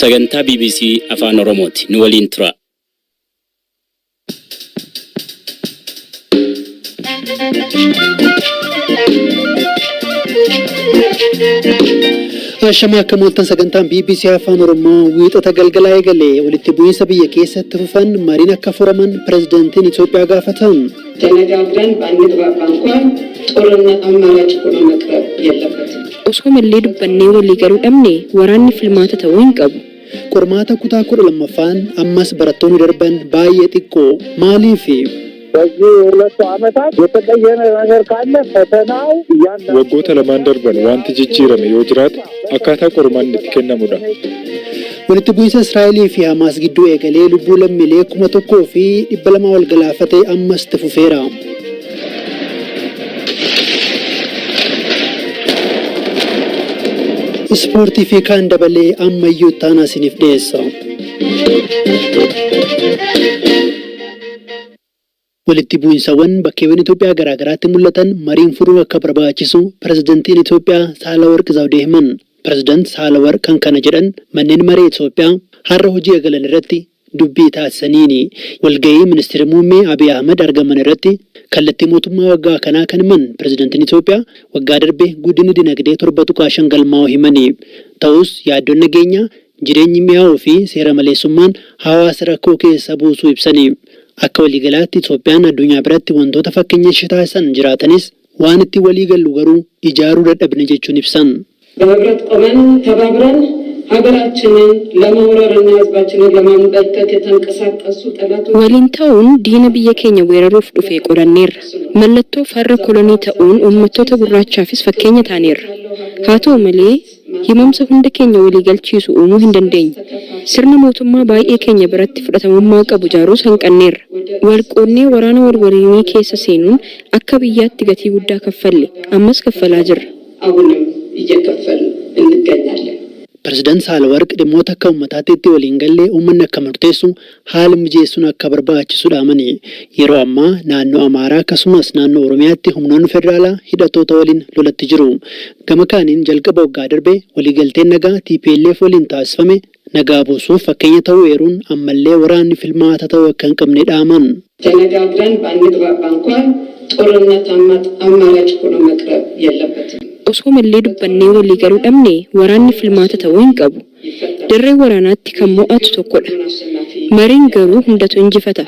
sagantaa bbc Afaan Oromooti. Nu waliin turaa. Ashama akka mooltan sagantaan BBC Afaan Oromoo wiixata galgalaa eegale walitti bu'iinsa biyya keessatti fufan mariin akka furaman pirezidantiin Itoophiyaa gaafatan. ተነጋግረን ባንግባባ እንኳን ጦርነት አማራጭ ሆኖ መቅረብ የለበትም። Osoo mallee dubbannee walii galuu dhabne waraanni filmaata ta'uu hin qabu. Qormaata kutaa 12ffaan ammas barattoonni darban baay'ee xiqqoo maaliif? በዚህ ሁለቱ ዓመታት የተቀየረ ነገር ካለ ፈተናው እያንዳንዱ Waggoota lamaan darban wanti jijjiirame yoo jiraate akkaataa qormaanni itti kennamudha. Walitti bu'iinsa Israa'elii fi Hamaas gidduu eegalee lubbuu lammiilee 1200 ol galaafate ammas itti fufeera. Ispoortii fi kaan dabalee ammayyuu ittaanaa isiniif dhiyeessa. Walitti bu'iinsawwan bakkeewwan Itoophiyaa garaa garaatti mul'atan mariin furuu akka barbaachisu pirezidantiin Itoophiyaa Saahilawarq Zawudee himan. Pireezidant Saahilawarq kan kana jedhan manneen maree Itoophiyaa har'a hojii eegalan irratti dubbii taasisaniini. Walgahii ministeera muummee Abiy Ahmad argaman irratti kallattii mootummaa waggaa kanaa kan himan pireezidantiin Itoophiyaa waggaa darbe guddinni dinagdee 7.5 galmaa'uu himani. Ta'us yaaddoon nageenyaa, jireenyi mi'aawuu fi seera maleessummaan hawaasa rakkoo keessa buusuu ibsani. Akka waliigalaatti Itoophiyaan addunyaa biratti wantoota fakkeenya ishee taasisan jiraatanis waan itti walii gallu garuu ijaaruu dadhabne jechuun ibsan. በህብረት ቆመን ተባብረን ሀገራችንን ለመውረርና ህዝባችንን ለማንበርከክ የተንቀሳቀሱ ጠላቶች Waliin ta'uun diina biyya keenya weeraruuf dhufe qolanneerra. Mallattoo farra kolonii ta'uun uummattoota gurraachaafis fakkeenya taaneerra. Haa ta'u malee himamsa hunda keenya walii galchiisu uumuu hin dandeenye. Sirna mootummaa baay'ee keenya biratti fudhatamummaa qabu ijaaruus hanqanneerra. Wal qoodnee waraana wal waliinii keessa seenuun akka biyyaatti gatii guddaa kaffalle. Ammas kaffalaa jirra. አሁንም እየከፈልን እንገኛለን። Pireezidant Saahilawarq dhimmoota akka uummataatti itti waliin galle uummanni akka murteessu haala mijeessuun akka barbaachisu dhaamani. Yeroo ammaa naannoo Amaaraa akkasumas naannoo Oromiyaatti humnoonni federaalaa hidhattoota waliin lolatti jiru. Gama kaaniin jalqaba waggaa darbe waliigalteen nagaa TPLF waliin taasifame nagaa buusuuf fakkeenya ta'uu eeruun ammallee waraanni filmaata ta'uu akka hin qabne dhaaman. ተነጋግረን ባንግባባ እንኳን ጦርነት አማራጭ ሆኖ መቅረብ የለበትም። Osoo mallee dubbannee walii galuu dhabne waraanni filmaata ta'uu hin qabu. Dirree waraanaatti kan mo'atu tokkodha. Mariin garuu hundatu injifata.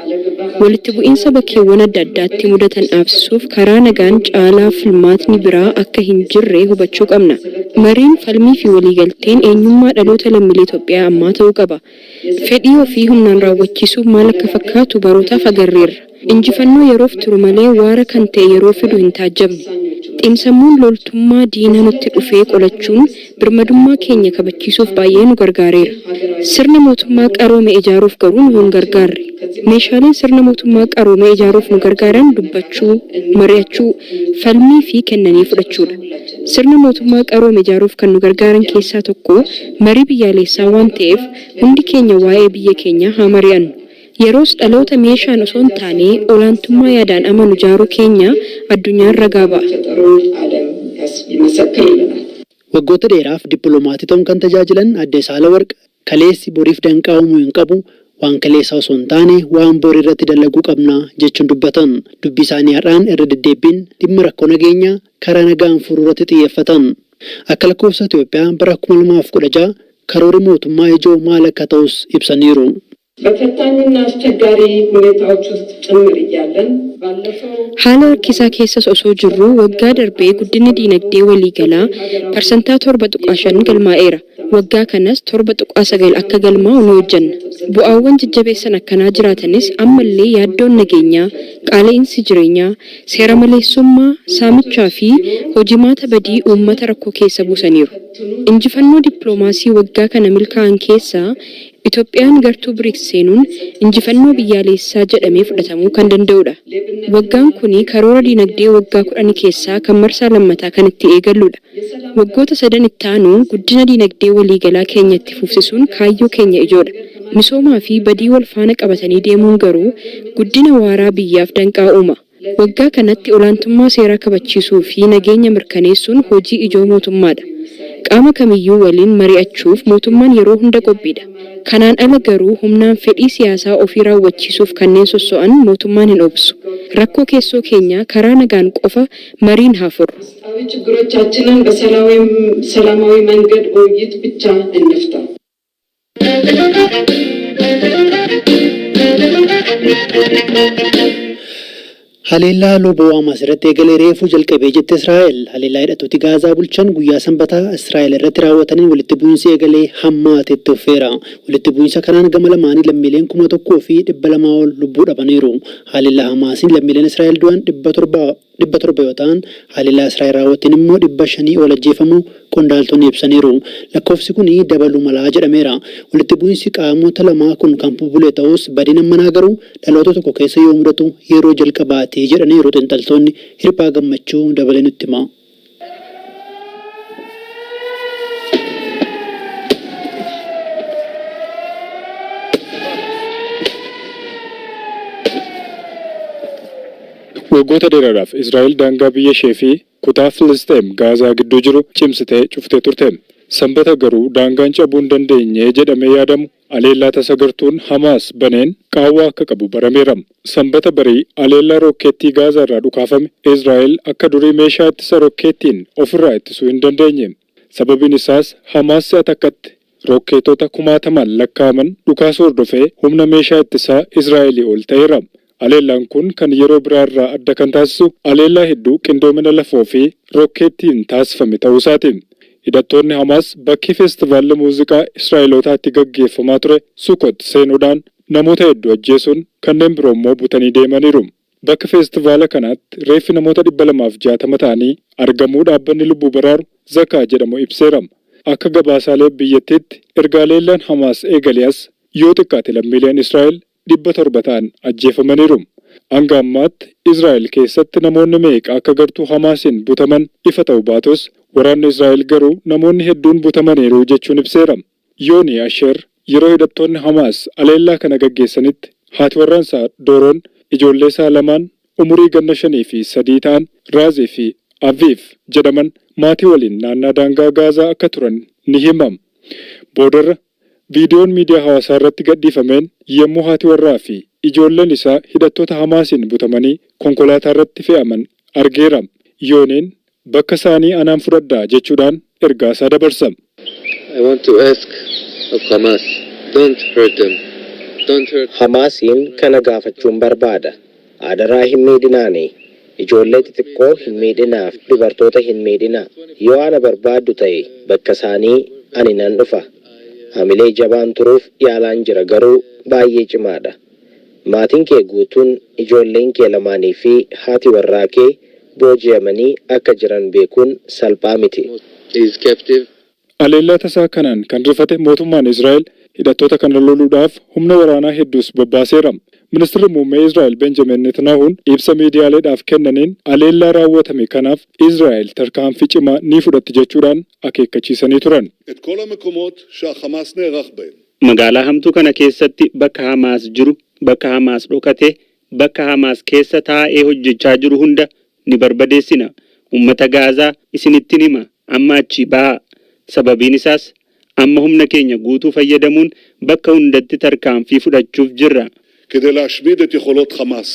Walitti bu'iinsa bakkeewwan adda addaatti mudatan dhaabsisuuf karaa nagaan caalaa filmaatni biraa akka hin jirre hubachuu qabna. Mariin falmii fi waliigalteen eenyummaa dhaloota lammiilee Itoophiyaa ammaa ta'uu qaba. Fedhii ofii humnaan raawwachiisuuf maal akka fakkaatu barootaaf agarreerra. Injifannoo yeroof turu malee waara kan ta'e yeroo fidu hin taajjabne. Xiinsammuun loltummaa diina nutti dhufee qolachuun birmadummaa keenya kabachiisuuf baay'ee nu gargaareera. Sirna mootummaa qaroome ijaaruuf garuu nu hin gargaarre. Meeshaaleen sirna mootummaa qaroome ijaaruuf nu gargaaran dubbachuu, mari'achuu, falmii fi kennanii fudhachuudha. Sirna mootummaa qaroome ijaaruuf kan nu gargaaran keessaa tokko marii biyyaalessaa waan ta'eef hundi keenya waa'ee biyya keenyaa haa mari'annu. Yeroos dhaloota meeshaan osoo hin taane olaantummaa yaadaan amanu ijaaruu keenya addunyaan ragaa ba'a. ዓለም ይመሰክርልናል። Waggoota dheeraaf dippiloomatii ta'uun kan tajaajilan Aadde Saahilawarq kaleessi boriif danqaa uumuu hin qabu, waan kaleessaa osoo hin taane waan borii irratti dalaguu qabna jechuun dubbatan. Dubbii isaanii har'aan irra deddeebiin dhimma rakkoo nageenyaa karaa nagaan furuu irratti xiyyeeffatan. Akka lakkoofsa Itoophiyaa bara 2016 karoorri mootummaa ijoo maal akka ta'us ibsaniiru. በፈታኝና አስቸጋሪ ሁኔታዎች ውስጥ ጭምር እያለን ባለፈው Haala rakkisaa keessas osoo jirruu waggaa darbee guddinni diinagdee waliigalaa parsantaa 7.5 galmaa'eera. Waggaa kanas 7.9 akka galmaa'u ni hojjenna. Bu'aawwan jajjabeessan akkanaa jiraatanis ammallee yaaddoon nageenyaa, qaala'insi jireenyaa, seera maleessummaa, saamichaa fi hojimaata badii uummata rakkoo keessa buusaniiru. Injifannoo dippiloomaasii waggaa kana milkaa'an keessaa Itoophiyaan gartuu BRICS seenuun injifannoo biyyaalessaa jedhamee fudhatamuu kan danda'udha. Waggaan kuni karoora diinagdee waggaa 10 keessaa kan marsaa lammataa kan itti eegalludha. Waggoota sadan itti aanu guddina diinagdee waliigalaa keenya itti fufsisuun kaayyoo keenya ijoodha. Misoomaa fi badii wal faana qabatanii deemuun garuu guddina waaraa biyyaaf danqaa uuma. Waggaa kanatti olaantummaa seeraa kabachiisuu fi nageenya mirkaneessuun hojii ijoo mootummaadha. Qaama kamiyyuu waliin mari'achuuf mootummaan yeroo hunda qophiidha. Kanaan ala garuu humnaan fedhii siyaasaa ofii raawwachiisuuf kanneen sosso'an mootummaan hin obsu. Rakkoo keessoo keenyaa karaa nagaan qofa mariin haa furru. ውስጣዊ ችግሮቻችንን በሰላማዊ መንገድ በውይይት ብቻ እንፍታ። Haleellaa loboo Hamaas irratti eegalee reefuu jalqabee jette Israa'el. Haleellaa hidhattooti Gaazaa bulchan guyyaa Sanbataa Israa'el irratti raawwataniin walitti bu'iinsi eegalee hammaatetti dhufeera. Walitti bu'iinsa kanaan gama lamaanii lammiileen 1200 ol lubbuu dhabaniiru. Haleellaa Hamaasiin lammiileen Israa'el du'an 700 yoo ta'an, haleellaa Israa'el raawwatteen immoo 500 ol ajjeefamuu qondaaltonni ibsaniiru. Lakkoofsi kun dabaluu malaa jedhameera. Walitti bu'iinsi qaamota lamaa kun kan bubbule ta'us, badiin ammanaa garuu dhaloota tokko keessa yoo mudatu yeroo jalqabaati jedhaniiru xiinxaltoonni. Hirphaa Gammachuu dabalee nutti hima. Waggoota dheeraadhaaf Israa'el daangaa biyya ishee fi kutaa Filisxeem Gaazaa gidduu jiru cimsitee cuftee turte. Sanbata garuu daangaan cabuu hin dandeenye jedhamee yaadamu aleellaa tasa gartuun Hamaas baneen qaawwaa akka qabu barameera. Sanbata barii aleellaa rokkeettii Gaazaa irraa dhukaafame Israa'el akka durii meeshaa ittisa rokkeettiin ofirraa ittisuu hin dandeenye. Sababiin isaas Hamaas si'a takkatti rokkeetota kumaatamaan lakkaa'aman dhukaasuu hordofee humna meeshaa ittisaa Israa'elii ol ta'eera. Aleellaan kun kan yeroo biraa irraa adda kan taasisu aleellaa hedduu qindoomina lafoo fi rokkeettiin taasifame ta'uu isaati. Hidhattoonni Hamaas bakki feestivaalli muuziqaa Israa'elootaatti gaggeeffamaa ture Sukot seenuudhaan namoota hedduu ajjeesuun kanneen biroo immoo butanii deemaniiru. Bakka feestivaala kanaatti reeffi namoota 260 ta'anii argamuu dhaabbanni lubbuu baraaru Zakaa jedhamu ibseera. Akka gabaasaalee biyyattiitti erga aleellaan Hamaas eegalee as yoo xiqqaate lammiileen Israa'el 700 ta'an ajjeefamaniiru. Hanga ammaatti Israa'el keessatti namoonni meeqa akka gartuu Hamaasiin butaman ifa ta'uu baatus, waraanni Israa'el garuu namoonni hedduun butamaniiru jechuun ibseera. Yooni Asher yeroo hidhattoonni Hamaas aleellaa kana gaggeessanitti haati warraansaa Dooroon ijoollee isaa lamaan umurii ganna 5 fi 3 ta'an Raazii fi Aviif jedhaman maatii waliin naannaa daangaa Gaazaa akka turan ni himama. Boodarra viidiyoon miidiyaa hawaasaa irratti gadhiifameen yommuu haati warraa fi ijoolleen isaa hidhattoota Hamaasiin butamanii konkolaataa irratti fe'aman argeera. Yooniin bakka isaanii anaan fudhadhaa jechuudhaan ergaa isaa dabarsa. I want to ask of Hamas, don't hurt them. Don't hurt. Hamaasiin kana gaafachuun barbaada. Adaraa hin miidhinaani. Ijoollee xixiqqoo hin miidhinaa fi dubartoota hin miidhinaa. Yoo ana barbaaddu ta'e bakka isaanii ani nan dhufa. Hamilee jabaan turuuf yaalaan jira, garuu baay'ee cimaadha. Maatiin kee guutuun, ijoolleen kee lamaanii fi haati warraa kee booji'amanii akka jiran beekuun salphaa miti. Is captive. Aleellaa tasaa kanaan kan rifate mootummaan Israa'el hidhattoota kana loluudhaaf humna waraanaa hedduus bobbaaseera. Ministeerri muummee Israa'el Benjamin Netanyahuun ibsa miidiyaaleedhaaf kennaniin aleellaa raawwatame kanaaf Israa'el tarkaanfii cimaa ni fudhatti jechuudhaan akeekkachiisanii turan. את כל המקומות שהחמאס נערך בהם. Magaalaa hamtuu kana keessatti bakka Hamaas jiru, bakka Hamaas dhokate, bakka Hamaas keessa taa'ee hojjechaa jiru hunda ni barbadeessina. Uummata Gaazaa isinittin hima, amma achi bahaa. Sababiin isaas amma humna keenya guutuu fayyadamuun bakka hundatti tarkaanfii fudhachuuf jirra. כדי להשמיד את יכולות חמאס.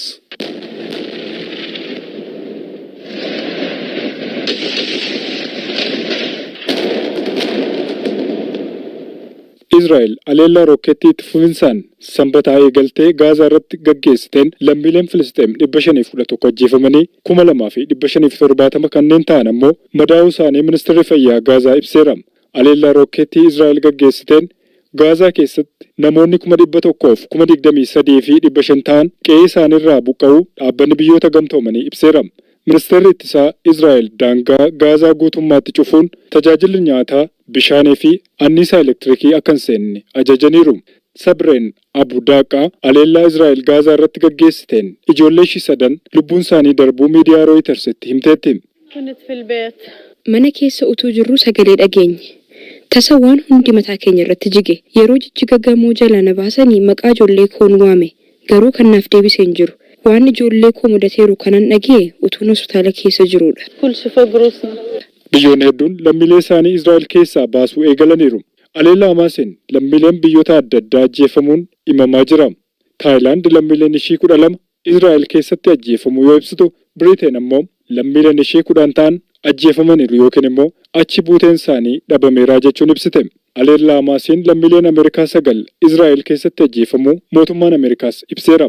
Israa'el aleellaa rokkeettii itti fufinsaan Sanbataa eegaltee Gaazaa irratti gaggeessiteen lammiileen Filisxeem 511 ajjeefamanii 2570 kanneen ta'an ammoo madaa'uu isaanii ministeerri fayyaa Gaazaa ibseera. Aleellaa rokkeettii Israa'el gaggeessiteen Gaazaa keessatti namoonni 123,500 ta'an qe'ee isaaniirraa buqqa'uu dhaabbanni biyyoota gamtoomanii ibseera. Ministeerri ittisaa Israa'el daangaa Gaazaa guutummaatti cufuun tajaajilli nyaataa, bishaanii fi anniisaa elektirikii akka hin seenne ajajaniiru. Sabreen Abu Daaqaa aleellaa Israa'el Gaazaa irratti gaggeessiteen ijoollee ishii sadan lubbuun isaanii darbuu miidiyaa Rooyitersitti himteetti. كنت في البيت. Mana keessa utuu jirru sagalee dhageenye. Tasa waan hundi mataa keenya irratti jige. Yeroo jijjiga gamoo jalaa na baasanii maqaa ijoollee koon waame. Garuu kan naaf deebisee hin jiru. Waan ijoollee koo mudateeru kanan dhagee utuun hospitaala keessa jirudha. كل شيء فوق رؤوسنا. Biyyoonni hedduun lammiilee isaanii Israa'el keessaa baasuu eegalaniiru. Aleellaa Hamaasiin lammiileen biyyoota adda addaa ajjeefamuun himamaa jira. Taayilaand lammiileen ishii 12 Israa'el keessatti ajjeefamuu yoo ibsitu, Biriteen ammoo lammiileen ishii 10 ta'an ajjeefamaniiru yookiin immoo achi buuteen isaanii dhabameera jechuun ibsite. Aleellaa Hamaasiin lammiileen Ameerikaa 9 Israa'el keessatti ajjeefamuu mootummaan Ameerikaas ibseera.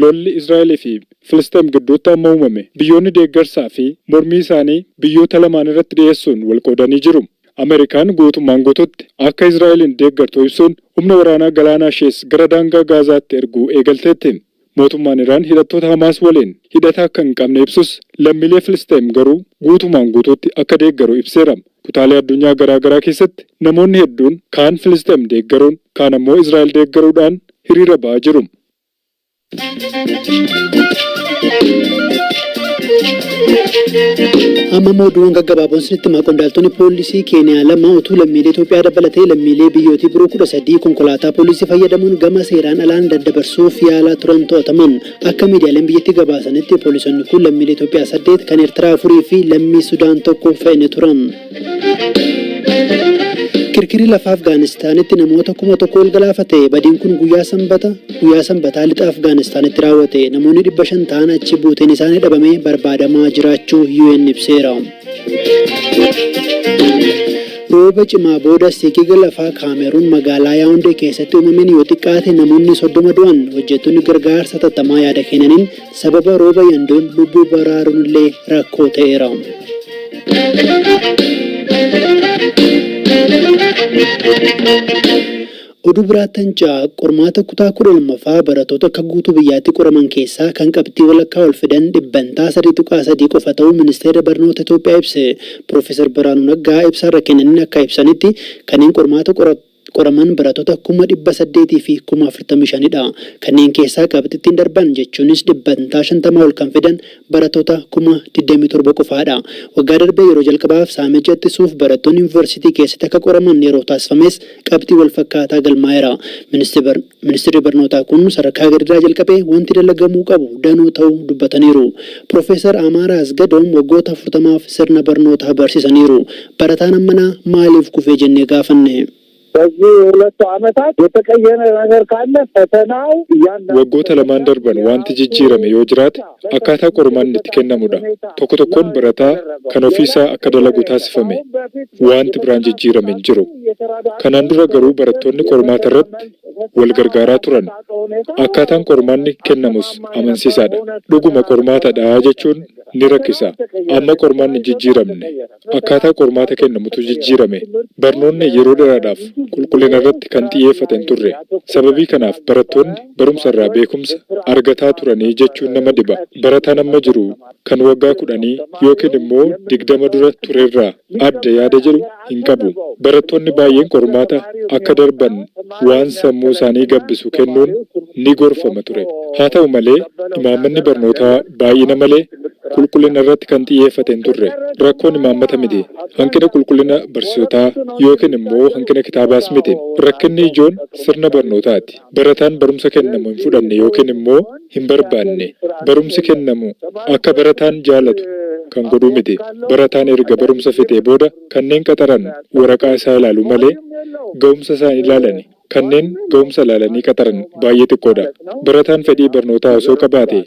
Lolli Israa'elii fi Filisxeem gidduutti amma uumame biyyoonni deeggarsaa fi mormii isaanii biyyoota lamaan irratti dhiyeessuun wal qoodanii jiru. Ameerikaan guutummaan guututti akka Israa'eliin deeggartu ibsuun humna waraanaa galaanaa ishees gara daangaa Gaazaatti erguu eegalteetti. Mootummaan Iraan hidhattoota Hamaas waliin hidhata akka hin qabne ibsus lammiilee Filisxeem garuu guutumaan guutuutti akka deeggaru ibseera. Kutaalee addunyaa garaa garaa keessatti namoonni hedduun kaan Filisxeem deeggaruun kaan ammoo Israa'el deeggaruudhaan hiriira ba'aa jiru. Amma immoo oduuwwan gaggabaaboon isinitti hima. Qondaaltonni poolisii Keeniyaa lama utuu lammiilee Itoophiyaa dabalatee lammiilee biyyootii biroo 13 konkolaataa poolisii fayyadamuun gama seeraan alaan daddabarsuuf yaalaa turan to'ataman. Akka miidiyaaleen biyyattii gabaasanitti poolisonni kun lammiilee Itoophiyaa 8, kan Eertiraa 4 fi lammii Sudaan 1 fe'anii turan. Kirkirri lafaa Afgaanistaanitti namoota 1000 ol galaafate. Badiin kun guyyaa Sanbata guyyaa Sanbataa lixa Afgaanistaanitti raawwate. Namoonni 500 ta'an achi buuteen isaanii dhabamee barbaadamaa jiraachuu UN ibseera. Rooba cimaa booda sigiga lafaa Kaameruun magaalaa Yaawundee keessatti uumameen yoo xiqqaate namoonni 30 du'an. Hojjettoonni gargaarsa hatattamaa yaada kennaniin sababa rooba yandoon lubbuu baraaruunillee rakkoo ta'eera. Oduu biraattan ce'a. Qormaata kutaa 12ffaa barattoota akka guutuu biyyaatti qoraman keessaa kan qabxii walakkaa ol fidan dhibbantaa 3.3 qofa ta'uu Ministeerri Barnoota Itoophiyaa ibse. Piroofeesar Birhaanuu Naggaa ibsa har'a kennaniin akka ibsanitti kanneen qormaata qoraman barattoota 845,000 dha. Kanneen keessaa qabxittiin darban jechuunis dhibbantaa 50 ol kan fidan barattoota 27,000 qofaadha. Waggaa darbe yeroo jalqabaaf saamicha ittisuuf barattoonni yunivarsiitii keessatti akka qoraman yeroo taasifames qabxii walfakkaataa galmaa'eera. Ministirri Barnootaa kun sadarkaa gadiirraa jalqabee wanti dalagamuu qabu danuu ta'uu dubbataniiru. Piroofeesar Amaaraa Asgadoom waggoota 40f sirna barnootaa barsiisaniiru. Barataan ammanaa maaliif kufee jennee gaafanne. በዚህ ሁለቱ ዓመታት የተቀየረ ነገር ካለ ፈተናው እያንዳንዱ Waggoota lamaan darban wanti jijjiirame yoo jiraate akkaataa qormaanni itti kennamudha. Tokko tokkoon barataa kan ofiisaa akka dalagu taasifame. Wanti biraan jijjiirame hin jiru. Kanaan dura garuu barattoonni qormaata irratti wal gargaaraa turan. Akkaataan qormaanni kennamus amansiisaadha. Dhuguma qormaatadha jechuun ni rakkisa. Amma qormaanni hin jijjiiramne. Akkaataa qormaata kennamutu jijjiirame. Barnoonni yeroo dheeraadhaaf qulqullina irratti kan xiyyeeffate hin turre. Sababii kanaaf barattoonni barumsa irraa beekumsa argataa turanii jechuun nama dhiba. Barataan amma jiru kan waggaa 10 yookiin immoo 20 dura turerraa adda yaada jedhu hin qabu. Barattoonni baay'een qormaata akka darban waan sammuu isaanii gabbisu kennuun ni gorfama ture. Haa ta'u malee imaammanni barnootaa baay'ina malee qulqullina irratti kan xiyyeeffate hin turre. Rakkoon imaammata miti. Hanqina qulqullina barsiisotaa yookiin immoo hanqina kitaabaas miti. Rakkinni ijoon sirna barnootaati. Barataan barumsa kennamu hin fudhanne yookiin immoo hin barbaanne. Barumsi kennamu akka barataan jaalatu kan godhuu miti. Barataan erga barumsa fixee booda kanneen qaxaran waraqaa isaa ilaalu malee ga'umsa isaa hin ilaalani. Kanneen ga'umsa ilaalanii qaxaran baay'ee xiqqoodha. Barataan fedhii barnootaa osoo qabaate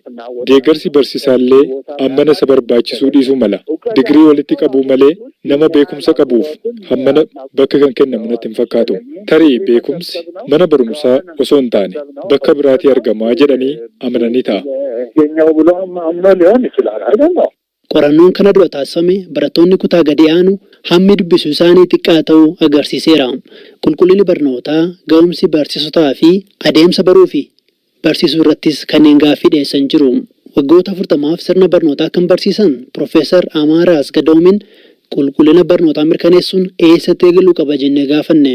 deeggarsi barsiisaallee hammana isa barbaachisuu dhiisuu mala. Digirii walitti qabuu malee nama beekumsa qabuuf hammana bakka kan kennamu natti hin fakkaatu. Tarii beekumsi mana barumsaa osoo hin taane bakka biraatii argama jedhanii amananii ta'a. Qorannoon kana dura taasifame barattoonni kutaa gadi aanu hammi dubbisuu isaanii xiqqaa ta'uu agarsiiseera. Qulqullinni barnootaa, ga'umsi barsiisotaa fi adeemsa baruufi barsiisuu irrattis kanneen gaaffii dhiyeessan jiru. Waggoota 40f sirna barnootaa kan barsiisan Piroofeesar Amaaraa Asgadoomiin qulqullina barnootaa mirkaneessuun eessatti eegaluu qaba jennee gaafanne.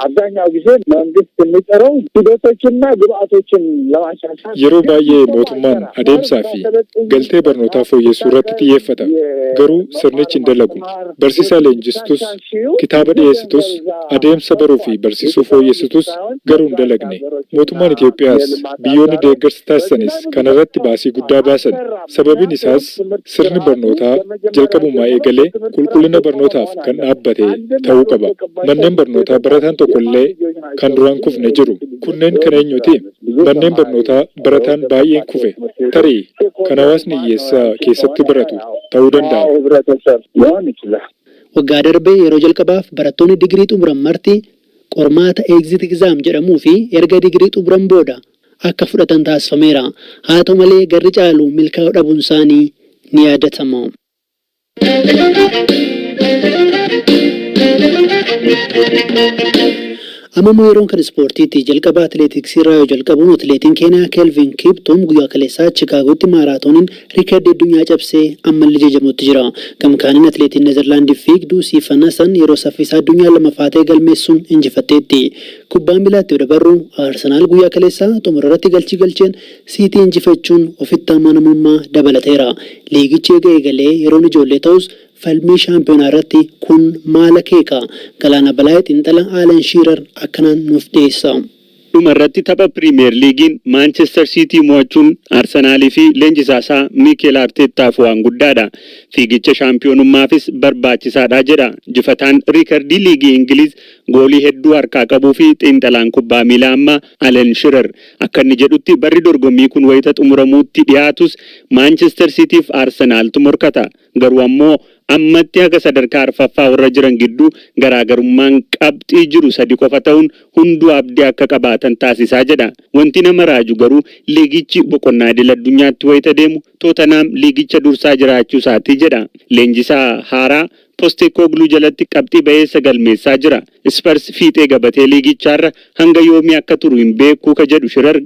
አብዛኛው ጊዜ መንግስት የሚጥረው ሂደቶችና ግብአቶችን ለማሻሻል Yeroo baay'ee mootummaan adeemsaa fi galtee barnootaa fooyyessuu irratti xiyyeeffata. Garuu sirnichi hin dalagu. Barsiisaa leenjistus, kitaaba dhiyeessitus, adeemsa baruu fi barsiisuu fooyyessitus garuu hin dalagne. Mootummaan Itoophiyaas biyyoonni deeggarsa taasisanis kanarratti baasii guddaa baasan. Sababiin isaas sirni barnootaa jalqabumaa eegalee qulqullina barnootaaf kan dhaabbate ta'uu qaba. Manneen barnootaa barataan tokkollee kan duraan kufne jiru. Kunneen kan eenyuti? Manneen barnootaa barataan baay'een kufe. Tarii kan hawaasni hiyyeessaa keessatti baratu ta'uu danda'a. ህብረተሰብ ሊሆን ይችላል። Waggaa darbee yeroo jalqabaaf barattoonni digirii xumuran marti qormaata exit exam jedhamuu fi erga digirii xumuran booda akka fudhatan taasifameera. Haa ta'u malee, garri caalu milkaa'uu dhabuun isaanii ni yaadatama. Amma immoo yeroon kan ispoortiitti. Jalqaba atileetiksii irraa yoo jalqabuun, atileetiin Keeniyaa Keelvin Kiptuum guyyaa kaleessaa Chikaagootti maaraatooniin riikardii addunyaa cabsee ammallee jajamutti jira. Gamkaaniin atileetiin Neezerlaandii fiigduu Siifan Hasan yeroo saffisaa addunyaa lammaffaa ta'e galmeessuun injifatteetti. Kubbaa miilaatti yoo dabarru, Arsenaal guyyaa kaleessaa xumura irratti galchii galcheen Siitii injifachuun ofitti amanamummaa dabalateera. Liigichi eega eegalee yeroon ijoollee ta'us, falmii shaampiyoonaa irratti kun maal akeeka? Galaana Balaa xiinxala Aalan Shiirar akkanaan nuuf dhiyeessa. Dhuma irratti tapha Piriimeer Liigiin Maanchestar Siitii mo'achuun Arsenaalii fi leenjisaasaa Miikeel Arteettaaf waan guddaadha. Fiigicha shaampiyoonummaafis barbaachisaadha jedha. Jifataan riikardii liigii Ingiliz goolii hedduu harkaa qabuu fi xiinxalaan kubbaa miilaa ammaa Alan Shirer. Akka inni jedhutti, barri dorgommii kun wayita xumuramuutti dhiyaatus Maanchestar Siitiif Arsenaaltu morkata. Garuu ammoo ammatti haga sadarkaa arfaffaa warra jiran gidduu garaagarummaan qabxii jiru sadi qofa ta'uun hunduu abdii akka qabaatan taasisaa jedha. Wanti nama raaju garuu liigichi boqonnaa idil addunyaatti wayita deemu Tootenaam liigicha dursaa jiraachuu isaati jedha. Leenjisaa haaraa Postecoglou jalatti qabxii ba'eessa galmeessaa jira. Spurs fiixee gabatee liigichaarra hanga yoomii akka turu hin beekuu ka jedhu Shirar,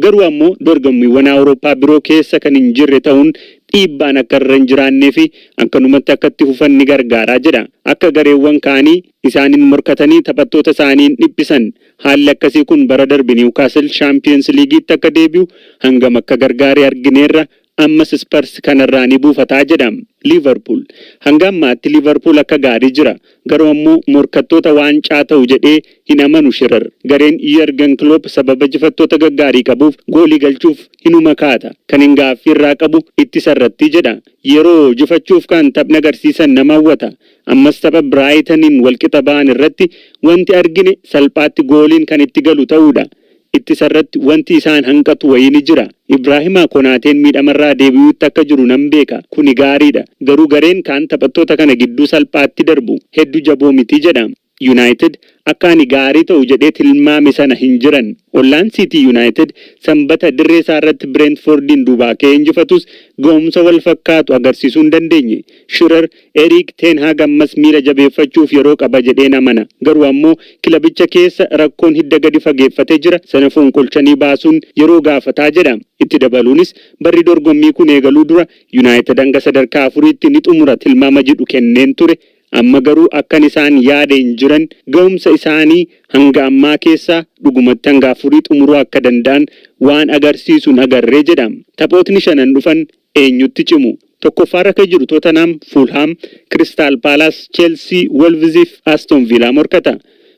garuu ammoo dorgommiiwwan Awurooppaa biroo keessa kan hin jirre ta'uun dhiibbaan akka irra hin jiraannee fi akkanumatti akka itti fufan ni gargaaraa jedha. Akka gareewwan kaanii isaaniin morkatanii taphattoota isaaniin dhiphisan. Haalli akkasii kun bara darbe Niwukaasil Shaampiyoons Liigiitti akka deebi'u hangam akka gargaaree argineerra. Ammas Spurs kanarraa ni buufataa jedha. Liverpool, hanga ammaatti Liverpool akka gaarii jira. Garuu ammoo morkattoota waancaa ta'u jedhee hin amanu Shirar. Gareen Jurgen Klopp sababa jifattoota gaggaarii qabuuf goolii galchuuf hinuma kaata. Kan hin gaaffii irraa qabu ittisa irratti jedha. Yeroo jifachuuf kan taphni agarsiisan nama hawwata. Ammas tapha Biraayitaniin walqixa ba'an irratti wanti argine salphaatti gooliin kan itti galu ta'uudha. Ittisa irratti wanti isaan hanqatu wayii ni jira. Ibraahimaa Konaateen miidhamarraa deebi'uutti akka jiru nan beeka. Kuni gaariidha. Garuu gareen kaan taphattoota kana gidduu salphaatti darbu. Hedduu jaboo miti jedha. United akka ani gaarii ta'u jedhee tilmaame sana hin jiran. Ollaan City United Sanbata dirree isaa irratti Brentfordiin duubaa ka'ee injifatus ga'umsa wal fakkaatu agarsiisuu hin dandeenye. Shirar, Eriik Ten Hag ammas miira jabeeffachuuf yeroo qaba jedheen amana. Garuu ammoo kilabicha keessa rakkoon hidda gadi fageeffatee jira. Sana fonqolchanii baasuun yeroo gaafataa jedha. Itti dabaluunis, barri dorgommii kun eegaluu dura United hanga sadarkaa afuriitti ni xumura tilmaama jedhu kenneen ture. Amma garuu akkan isaan yaada hin jiran. Ga'umsa isaanii hanga ammaa keessaa dhugumatti hanga afurii xumuruu akka danda'an waan agarsiisuun agarree jedha. Taphootni shanan dhufan eenyutti cimu? Tokkoffaarra kan jiru Tottenham, Fulham, Crystal Palace, Chelsea, Wolves fi Aston Villa morkata.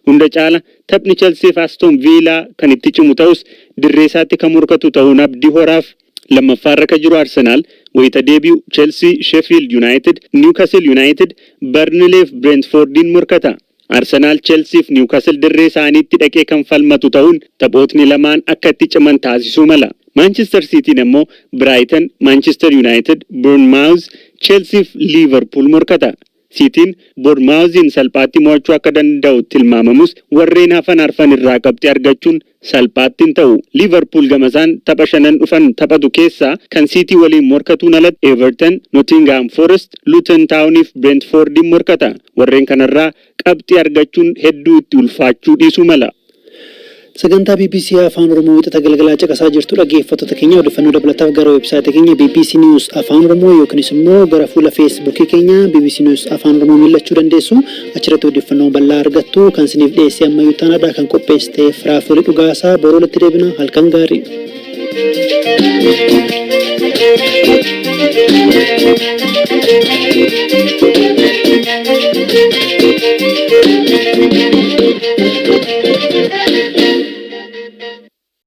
Hunda caala taphni Chelsea fi Aston Villa kan itti cimu ta'us, dirree isaatti kan morkatu ta'uun abdii horaaf. Lammaffaarra kan jiru Arsenal wayita deebi'u Chelsea, Sheffield United, Newcastle United, Burnley fi Brentfordiin morkata. Arsenal Chelsea fi Newcastle dirree isaaniitti dhaqee kan falmatu ta'uun taphootni lamaan akka itti ciman taasisuu mala. Manchester Cityin ammoo Brighton, Manchester United, Bournemouth, Chelsea fi Liverpool morkata. Siitiin Bournemouthiin salphaatti mo'achuu akka danda'u tilmaamamus, warreen hafan arfan irraa qabxii argachuun salphaatti hin ta'u. Liverpool gamasaan tapha shanan dhufan taphatu keessaa kan Siitii waliin morkatuun alatti Everton, Nottingham Forest, Luton Town fi Brentfordiin morkata. Warreen kanarraa qabxii argachuun hedduu itti ulfaachuu dhiisuu mala. Sagantaa BBC Afaan Oromoo Wixata galgalaa caqasaa jirtu, dhaggeeffattoota keenya. Odeeffannoo dabalataaf gara weebsaayitii keenya BBC News Afaan Oromoo yookiinis immoo gara fuula Feesbuukii keenya BBC News Afaan Oromoo mil'achuu dandeessu. Achirratti odeeffannoo bal'aa argattu. Kan isiniif dhiyeesse ammayyuu taanaadha. Kan qopheessite Firaafurii Dhugaasaa. Boroo walitti deebina, halkan gaarii.